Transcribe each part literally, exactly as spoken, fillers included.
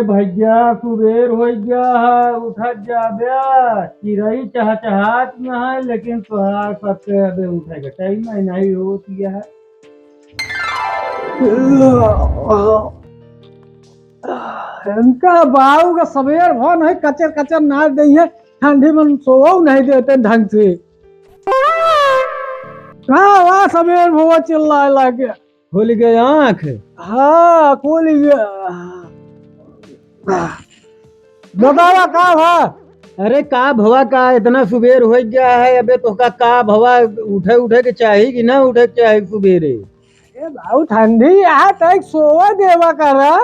भैया, सुबेर होइ गया है, उठत जा बे। चिरई चहचहात न है, लेकिन तोहार सबके अबे उठे के टाइम ही नहीं होत है। इनका बाऊ का सबेर भव नहीं, कचर कचर नाच देइहैं, ठंडी में सोवउ नहीं देते ढंग से। का वा सबेर भव चिल्लाए लागे? खुल गए आँख? हाँ, खुल गया। बतावा का भा? अरे का भवा का, इतना सुबेर होइ गया है, अबे तोहका का भवा, उठे, उठे के चाही कि ना उठे के चाही सुबेरे? ए बाबू, ठंडी है, तैं सोवे देवा करा।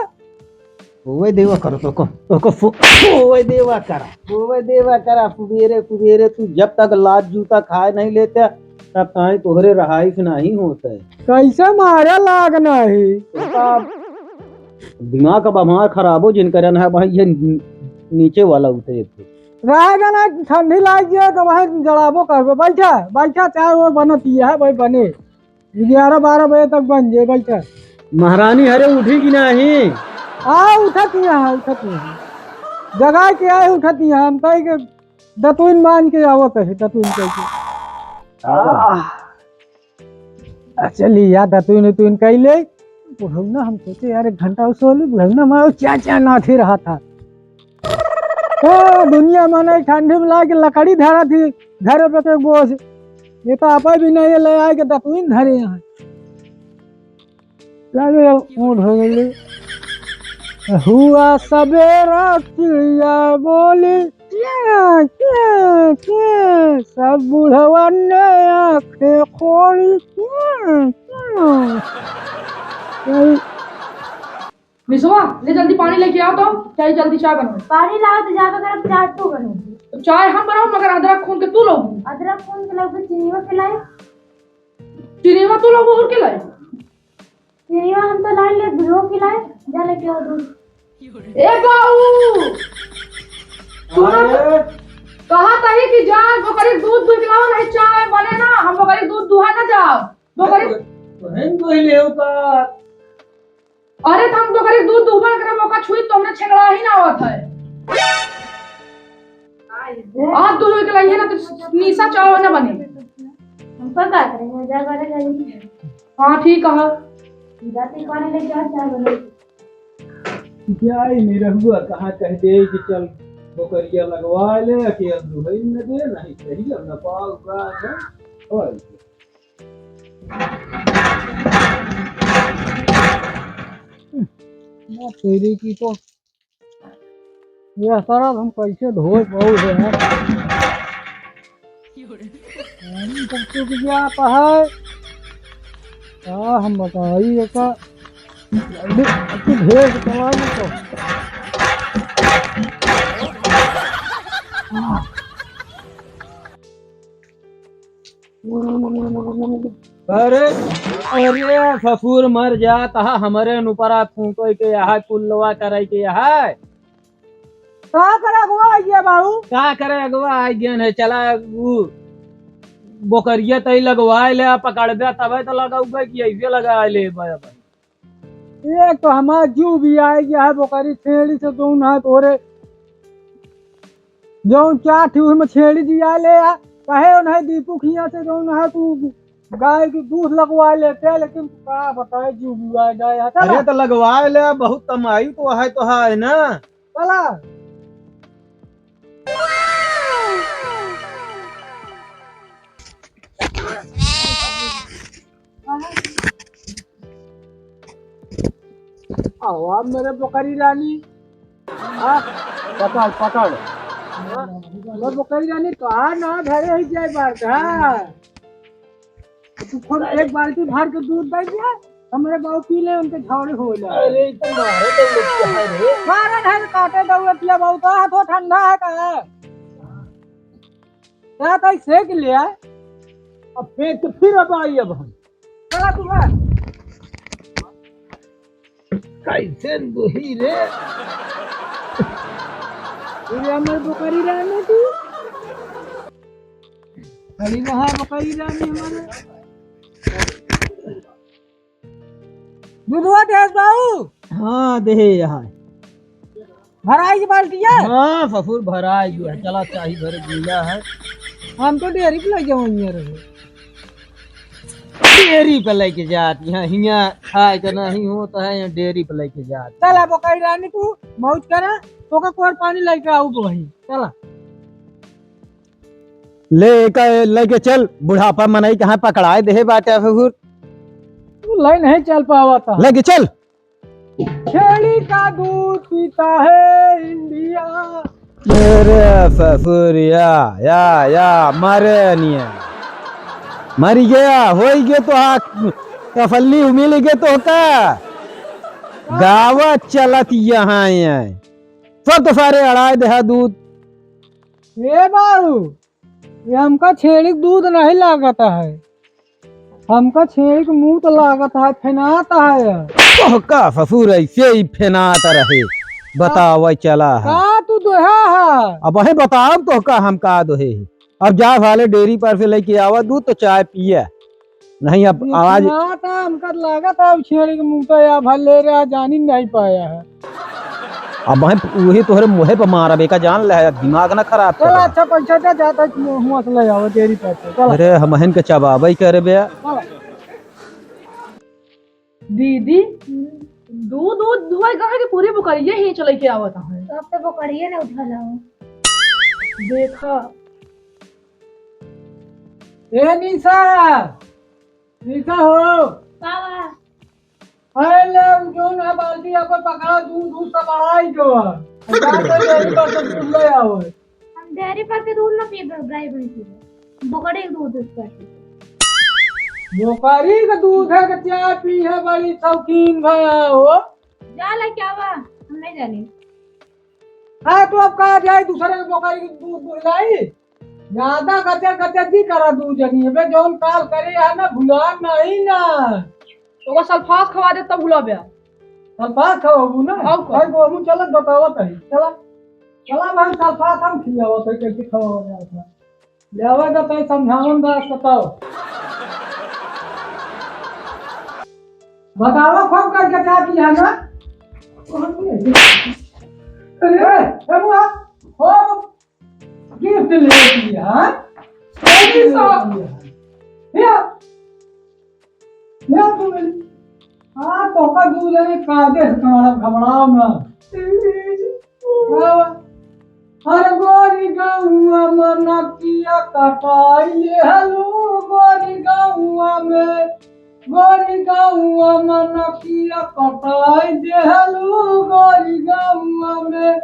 सोवे देवा करा, तोहका, तोहका सो-, सोवे देवा करा, सोवे देवा करा। सुबेरे, सुबेरे तू जब तक लात जूता खाए नहीं लेते, तब ताई तोहरे रहाइश नहीं होते। कैसे मारे लाग नहीं? तोहका दिमाग अब हमार खराबो जिन करन है भाई, ये नी-, नीचे वाला उठे एक ठे। रहेगा ना, ठंडी लाग गया तो वहाँ जड़ाबो करबे। बैठा, बैठा, चाय वो बनत ही है भाई, बने। ग्यारह बारह बजे तक बन जाए, बैठा। महारानी हरे उठी कि नहीं? हाँ, उठत ही है, उठत ही है। जगाए के आए, उठत ही है। हम कहे के दतुइन मान के आवत है, दतुइन कह के। हाँ। आह। आ, चली यार, दतुइन उतुइन कइले। बुढ़ौना, हम सोचे यार, एक घंटा और सो ली, बुढ़ौना मारो, क्या क्या नाथे रहा था। ओ, दुनिया माने ठंडी में लाके लकड़ी धरा थी, घर पे के बोझ। ये तो आपा भी नहीं ले आए के दतुइन धरे हैं। चलो, मूड हो गई। हुआ सवेरा चिड़िया बोली, च्या, च्या, च्या, सब बुढ़वन ने आँखें खोली, च्या, च्या। निशवा, ले जल्दी पानी लेके आओ तो, चाय जल्दी चाय बनाओ। पानी लाओ तो जाके गरम चाय तू बनाओ। तो चाय हम बनाओ मगर अदरक खून के तू लो। अदरक खून के लो, चीनीवा के लाई। चीनीवा तू लो, और के लाई? चीनीवा हम तो लाई ले, दूधो के लाई, जा लेके आओ दूध। ए बाऊ, सुनो तो, अरे। कहा तही कि जा बोकरी दूध दूध पिलाओ, नहीं चाय बने ना, हम बोकरी दूध दुहा ना जाओ। बोकरी तोहन दुहि लेउ का? अरे, त हम बोकरी दूध दुहबन करब, ओका छुई तो हमरा छेकड़ा ही ना आवत है। आज दूध लेके लाइए ना, तो निशा चाय ना बने। हमका का करेंगे? जा बारे जाइए। हाँ, ठीक है। जाते पानी लेके आ, चाय बना। क्या ही निरहुआ कहाँ कह दे कि चल बोकरिया लगवा ले, अकेल दुहई न दे, नहीं सही, अब न पाओ का है। और ना तेरी की तो, यह सारा हम कैसे धोए पाऊ है यार। पानी सब सूख गया आता है। का हम बताई एका, जल्दी अच्छी ढेर से चला दे तो। अरे, अरे, ससुर मर जात हा, हमरे ऊपर आ फूंको के यहाँ कुल्लवा करे के यहाँ। का करे अगुआ आइए बाबू? का करे अगुआ आइ गयन है, चला उ बोकरिया तई लगवाए ले, पकड़बे तबे तो लगौबे कि ऐसे लगा ले बे। ये तो हमार जीव भी आइ गया है, बोकरी छेड़ी से जौन है तोरे, जौन चार थी उसमें छेड़ी दिया ले आ, कहे उन्हें दीपू खिया से जौन है तू गाय की दूध लगवा लेते, लेकिन का बताए जीव भी आइ गया है। अरे तो लगवाए ले, बहुत कमाई तो है, तो है ना। चला। आओ, आप मेरे बोकरी रानी। हाँ, पकड़, पकड़। हाँ, मेरे बोकरी रानी, कहाँ ना धरे ही जाए बात, हाँ। तू खुद एक बाल्टी भर के दूध दे दिया, हमरे बाबू पी ले, उनके झगड़े हो जाए। अरे, तुम्हारे तो लोग क्या है रे? मारा नहीं, काटे दौड़त लिया बाबू, तो हाथों ठंडा है का? क्या ताई सेक लिया? अब फेंक के फिर अब आई अब हम। चला तू है। कैसे दुही रे? तू हमर बोकरी रानी तू। खड़ी रहा बोकरी रानी हमारे। दूधवा देस बाऊ। हाँ, देहे यहाँ। भराई के बाल्टिया? हाँ, फफूर भराई गया है। चला, चाही भरे गीला है। हम तो डेयरी पे लइ जाओ, हियाँ रहे। डेयरी पे लइके जात, हियाँ, हियाँ खाए के नहीं होत है, हियाँ डेयरी पे लइके जात। चला, बोकरी रानी, तू मौज करा, तोका कोर पानी लइके आऊ वही। चला। ले, एका लइके चल, बुढ़ापा मनई कहाँ पकड़ाए देहे बाटे फफूर। तू लइ नहीं चल पावत है। लइके चल। छेड़ी का दूध पीता है इंडिया। अरे फफूर या, या, या, मरे निया। मरी गया, होई गयो तो हा, तफल्ली मिल गयो तो का? गावत चलत यहाँ है। सब तो सारे अड़ाए देहा दूध। ए बाबू, ये हमका छेड़ी के दूध नहीं लागत है, हमका छेड़ी के मूत लागत है, फेनात है। तोहका फफूर ऐसे ही फेनात रहे, बतावे चला है। का तू दोहा है? अब वही बताओ तोहका हम का दोहे है। अब जा साले डेयरी पर से लइके आवा दूध तो चाय पिया। नहीं, अब ये आवाज सुनात है, हमका लागत है, अब छेड़ी के मूत या भले रे, जानी नहीं पाया है। अब वही, वही तोहरे मुँहे पे मारब, एका जान ले, दिमाग ना खराब चल, कर। अच्छा, पैसा दे, जाता है, हुआँ से ले आवा डेयरी पर से, चल। अरे, हमहन के चबाबई करे बे। चल। दीदी, दूध, दूध दुहै कहाँ के पूरी बोकरिया ही चले के आवत है। तो अब तो बोकरिया ने उठा लाओ। देखा। ए निशा, निशा हो। बाबा। अरे ले, उ जौन है बाल्टी अपन पकड़ा, दूध, दूध सब अड़ाई जो है। जा तो डेयरी पर से दूध ले आओ। हम डेयरी पर के दूध ना पीबे, गाय भैंस के। बोकरी के दूध उसका पी। बोकरी के दूध है कि चाय पी है, बड़ी शौकीन भया हो। जा लेके आवा, हम नहीं जानी। हाँ, तो अब कहा जाए, दूसरे के बोकरी के दूध दुहलाई? ज्यादा गचर गचर जी करा दू जनी, अबे जौन काल करे है ना, भुला नहीं ना। ओकर सल्फास खवा दे, तब भुलाबे। सल्फास खवाबू ना? और का? भाई, गोमू चलत बतावत है, चला। चला भाई, सल्फास हम खियावत है, कैसे खवावत है। ले आवा तो तै समझावन बा, बताओ। बतावा खूब करके का किया ना? अरे, ए बुआ, खूब गिफ्ट ले दिया, हाँ? अरे साहब। या, या तू मेरी, हाँ, तोका दू जने कायदे से घबरा-, घबराओ ना। हाँ। हर गोरी गौआ में नकिया कटाई लेहलू, गोरी गौआ में, गोरी गौआ में नकिया कटाई देहलू, गोरी गौआ में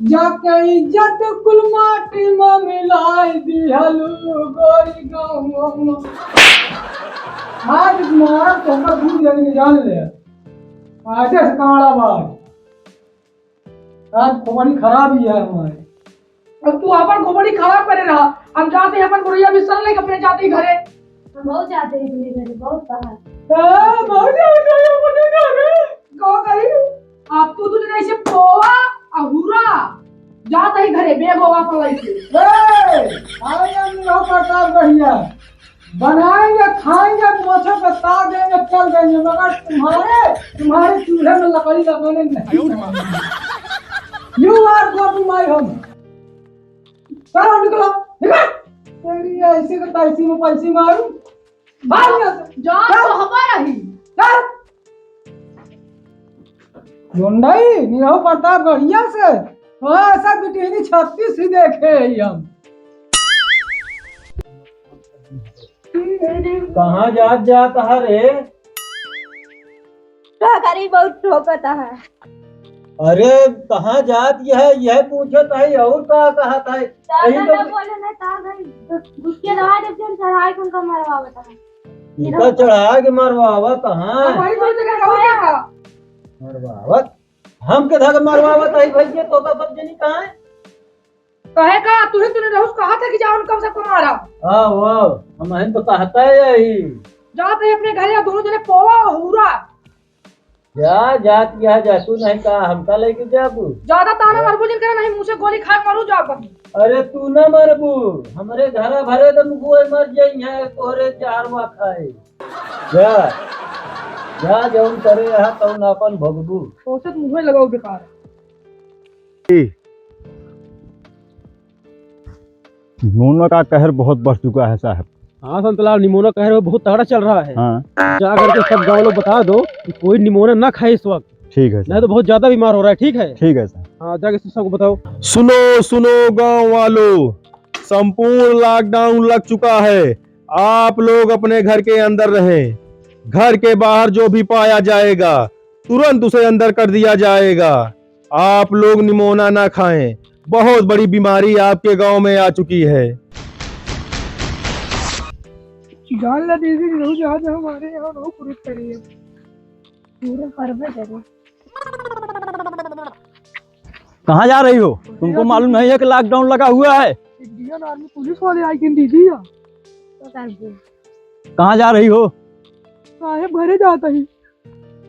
जाके इज्जत कुल माटी में मिलाई दिहलू, गोरी गौआ में। आज मारा तोका दू जने जान ले, आज से काला बाज। आज खोपड़ी खराब ही है हमारे। अब तू अपन खोपड़ी खराब करे रहा, हम जाते ही अपन बुढ़िया बिस्तर लेके अपने जाते ही घरे। हम बहुत जाते हैं अपने घरे, बहुत बाहर। हाँ, बहुत जाते हैं अपने घरे। का करी? अब तू तुझे ऐसे पोवा अहुरा जाते ही घरे, बेगो वापस लेके। ए, अरे हम लोग प्रताप बढ़िया। बनाएंगे, खाएंगे, मोछे पे तार देंगे, चल देंगे, मगर तुम्हारे, तुम्हारे चूल्हे में लकड़ी लगाने नहीं। You are go to my home। चलो निकलो, निकल। तेरी ऐसी को तैसी में पैसी मारूं। भाग यहाँ से। जान चल। तो हमारा ही। चल। लुंडई, निरहू प्रताप बढ़िया से। हाँ, ऐसा बिटिहनी छत्तीस ही देखे ही हम। कहाँ जात जात है रे? का करी, बहुत ठोकत है। अरे, कहाँ जात यह, यह पूछत है और का कहत है? ज्यादा कहीं तो ना बोले ना, ता भाई, गुस्से रहा जब जन चढ़ाई के उनका मरवावत है। इनका चढ़ा के मरवावत, हाँ। भाई, कोई जगह रहो क्या का? मरवावत? हम के धक मरवावत है भैया, तो का सब जनी कहाँ है? कहे का? तुहे तूने रहूस कहा था कि जाओ उनका सबको मारा। आओ, आओ, हम अहन तो कहता है यही। जात है अपने घरे, दोनों जने पोवा और हूरा। जा, जात यह जासू नहीं का, हमका लेके जाबू? ज्यादा ताना मरबू जिन करे, नहीं मुँह से गोली खा के मरू जाब। अरे तू ना मरबू, हमरे घरा भरे दम गोए मर जाई है तोरे चारवा खाए। जा, जा जौन करे यहाँ तौन अपन भोगबू। औसत मुँहे लगाओ बेकार। निमोना का कहर बहुत बढ़ चुका है साहब। हाँ संतलाल, निमोना कहर बहुत तगड़ा चल रहा है। हाँ। जा करके सब गाँव लोग बता दो कि कोई निमोना ना खाए इस वक्त। ठीक है सर। नहीं तो बहुत ज्यादा बीमार हो रहा है, ठीक है? ठीक है सर। हाँ, जाके सब सबको बताओ। सुनो, सुनो गाँव वालों, संपूर्ण लॉकडाउन लग चुका है। आप लोग अपने घर के अंदर रहें। घर के बाहर जो भी पाया जाएगा, तुरंत उसे अंदर कर दिया जाएगा। आप लोग निमोना ना खाएं, बहुत बड़ी बीमारी आपके गांव में आ चुकी है। जान ला दीदी, रहू जहाँ जहाँ हमारे यहाँ रहू पुरुष करिए। पूरा करबे करी। कहाँ जा रही हो? तुमको मालूम नहीं है कि लॉकडाउन लगा हुआ है? इंडियन आर्मी पुलिस वाले आई गए दीदी। कहाँ जा रही हो? साहेब घरे जाता ही।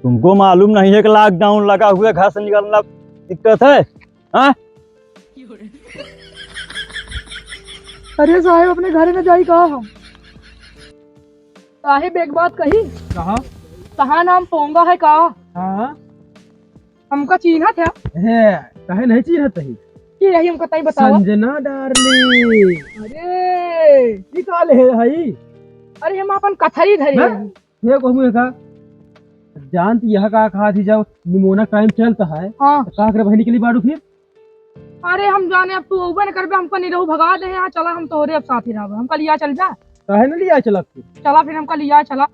तुमको मालूम नहीं है कि लॉकडाउन लगा हुआ है, घर से निकलना दिक्कत है? हाँ? अरे साहेब, अपने घरे न जाई का हम? साहेब, एक बात कही। कहा? कहा नाम पोंगा है का? हाँ। हमका चीन्हत है? हे, काहे नहीं चीन्हत ही? के रही हमका तई बतावा। संजना डार्लिंग। अरे, ई का ले हई? अरे, हम अपन कथरी धरी हैं? हई। ये कहूँ का? जानती यह का कहा थी, जब निमोना टाइम चलता है, हाँ। तो का करे बहनी के लिए बाड़ू फिर? अरे हम जाने, अब तू अउबे न करबे, हमका निरहू भगा दे यहाँ, चला हम तोहरे अब साथ ही रहबे, हमका लिया चल जा। काहे न लिया चला फिर? चला फिर हमका लिया चला।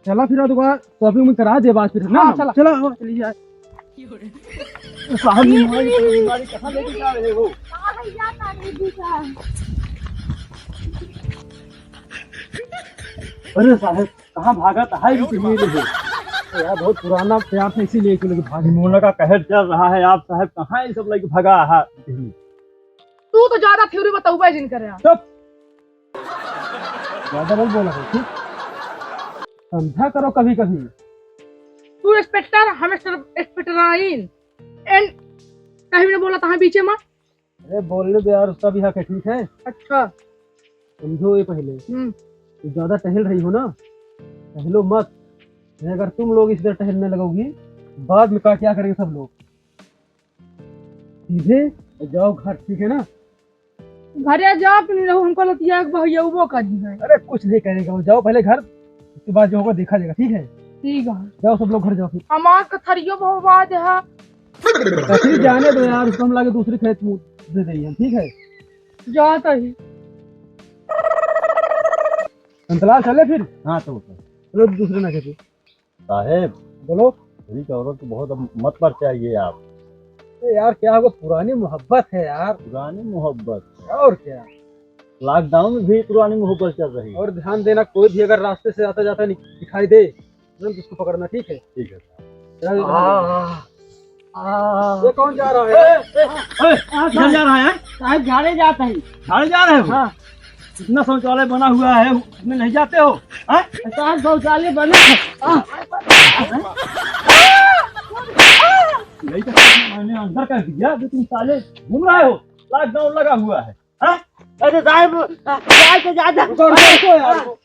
चला फिर दुकान शॉपिंग में करा दे बात फिर, ना? हाँ, चला। चला, हाँ, चलिए जाए। साहब, ये हमारी बीमारी कहाँ लेके जा रहे हो? कहाँ है यार, ताकि दूसरा? अरे साहब, कहाँ भागत है ये मेरे हो? यार, बहुत पुराना प्यार था, इसीलिए इसको लेके भाग। निमोना का कहर चल रहा है आप साहब, कहाँ ये सब लेके भागा है? तू तो ज्यादा थ्योरी बताऊ बे जिन करे। चुप। ज्यादा मत बोला करो, ठीक? समझा करो कभी कभी। तू इंस्पेक्टर, हम इंस्पेक्टराइन। एन कहीं भी ना बोला था बीचे में। अरे बोलने दे यार, उसका भी हक है, ठीक है? अच्छा। समझो ये पहले। हम्म। तू ज्यादा टहल रही हो ना, टहलो मत। नहीं, अगर तुम लोग इस तरह टहलने लगोगी, बाद में का क्या करेंगे सब लोग? सीधे जाओ घर, ठीक है ना? घरे जाओ, तुम लोग हमको लतिया के बहयउबो कर दी है। अरे कुछ नहीं करेगा वो, जाओ पहले घर, उसके बाद जो होगा देखा जाएगा, ठीक है? ठीक है। जाओ सब लोग घर जाओ फिर। हमार कथरियो बहुत बात है। कथरी जाने दो यार, उसको हम लाके दूसरी खेत में दे देंगे हम, ठीक है? जाता ही। अंतलाल चले फिर? हाँ, चलो, चलो। चलो, दूसरे ना कहते। साहेब, बोलो। अरे, एक औरत को बहुत मत परचाइए आप। अरे यार, क्या होगा, पुरानी मोहब्बत है यार। पुरानी मोहब्बत है। और क्या? लॉकडाउन में भी पुरानी मोहब्बत चल रही है। और ध्यान देना, कोई भी अगर रास्ते से आता जाता नि-, दिखाई दे, तुरंत उसको पकड़ना, ठीक है? ठीक है। चल, आ, आ, ये कौन जा रहा है? ए, ए, ए, किधर जा रहा है? साहब, झाड़े जाता है। झाड़े जा रहे हो? हाँ। इतना शौचालय बना हुआ है, उसमें नहीं जाते हो? हाँ? साहब, शौचालय बना है। आ। नहीं तो मैंने अंदर कर दिया, जो तुम साले घूम रहे हो, लॉकडाउन लगा हुआ है। हाँ? अरे साहब, साहब के जा, जा। रुको, रुको, रुको यार, रुको।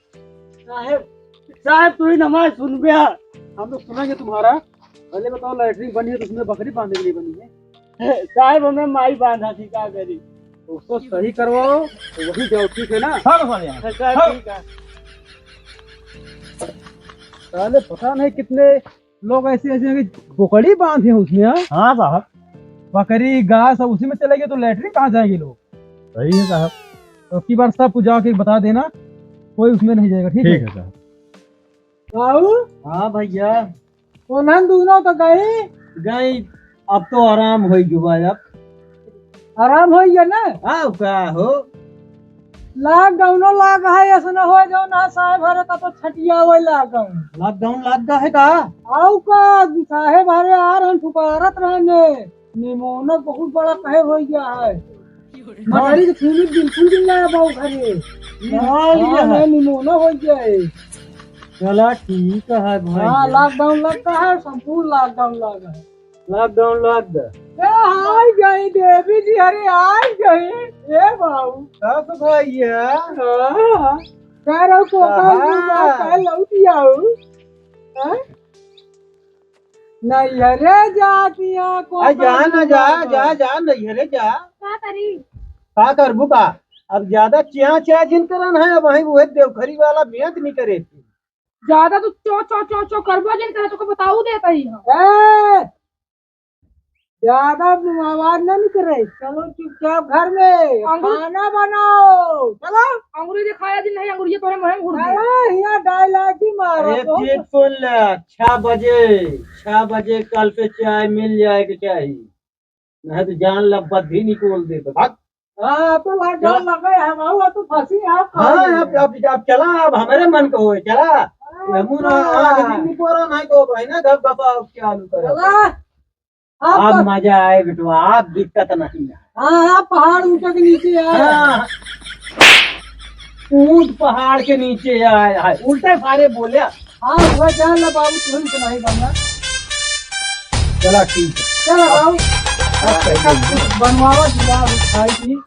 साहब, साहब, तू ही न हमारे सुन बे यार। हम तो सुनेंगे तुम्हारा। पहले बताओ, लैट्रिन बनी है तो उसमें बकरी बांधने के लिए बनी है? साहब, हमें माई बांधा थी, का करी? उसको सही करवाओ, तो वही जाओ, ठीक है ना? हाँ, बस, यहाँ। साहब, हाँ। ठीक है। साले, पता नहीं कितने लोग ऐसे, ऐसे हैं कि बोकड़ी बांधे हैं उसमें, हाँ? हाँ साहब। बकरी, गाय सब उसी में चले गए, तो लैट्रिन कहाँ जाएंगे लोग? सही है साहब। तो अब की बार सबको जाके बता देना, कोई उसमें नहीं जाएगा, ठीक है? ठीक है साहब। बाबू। हाँ भैया। उन्हन दोनों तो गई। गई, अब तो आराम होई गवा अब। आराम होई गया ना? हाँ, का हो? लॉकडाउनो लाग है, ऐसे न हो जाओ ना साहेब, हरे का तो छटिया हुआ लॉकडाउन। लॉकडाउन लाग गा है का? आउ का, साहेब हरे आ रहन, फुकारत रहने। निमोना बहुत बड़ा कहर हो गया है। मदारी के छीनी बिल्कुल भी ना बाबू घरे। हाँ, लिया हाँ, है। नहीं, निमोना हो गया है। चला ठीक है भाई। हाँ, लॉकडाउन लग गा है, संपूर्ण लॉकडाउन लग गा है। लॉकडाउन लग गा। ए, आई गई देवी जी, अरे आई गई। ए बाबू। का तो भैया? हाँ, हाँ। कह रहा हूँ, को कहाँ? कल लौट आओ। हाँ? नैहरे जाती है, को आ, जा ना, जा, जा, जा, नैहरे जा। का करी? का करबू का? अब ज्यादा च्या च्या जिन करन है, अब वहीं वो देवखरी वाला बेंत नहीं करे। ज्यादा तू चो, चो, चो, चो करबो जिन करे, तुका बताऊ देता ही हम। ए! ज्यादा आवाज ना निकरे, चलो चुपचाप घर में अंगुर- खाना बनाओ, चलो। अंगुरी दिखाया दिन नहीं, अंगुरिया तोरे मुंह में घुर गई। चलो, हिया डायलॉग ही मारो, अरे बहुत ठीक सुन ले, छह बजे, छह बजे कल से चाय मिल जाए के चाहिए, नहीं तो जान ला बद्धी निकोल दे तो भाग। हाँ, तो वहाँ डर हाँ। लगे, हम आऊ तो फंसी आप हाँ, खाओगे। अब, अब, अब चला, अब हमारे मन को होए, चला। हाँ, हमू ना, हाँ। आज दिन निपोरा नहीं तो भाई ना, गप गप आप क्या आलू करे। चला। आप अब तो मजा आए बेटवा, आप दिक्कत नहीं है। हाँ, हाँ, पहाड़ ऊंचा के नीचे आए। हाँ। ऊंट पहाड़ के नीचे आए, आए। उल्टे फारे बोले। हाँ, वो जान ला बाबू, तुरंत नहीं बनना। चला ठीक है। चला बाबू। अब सही है। बनवावा जुगाड़ खाई थी।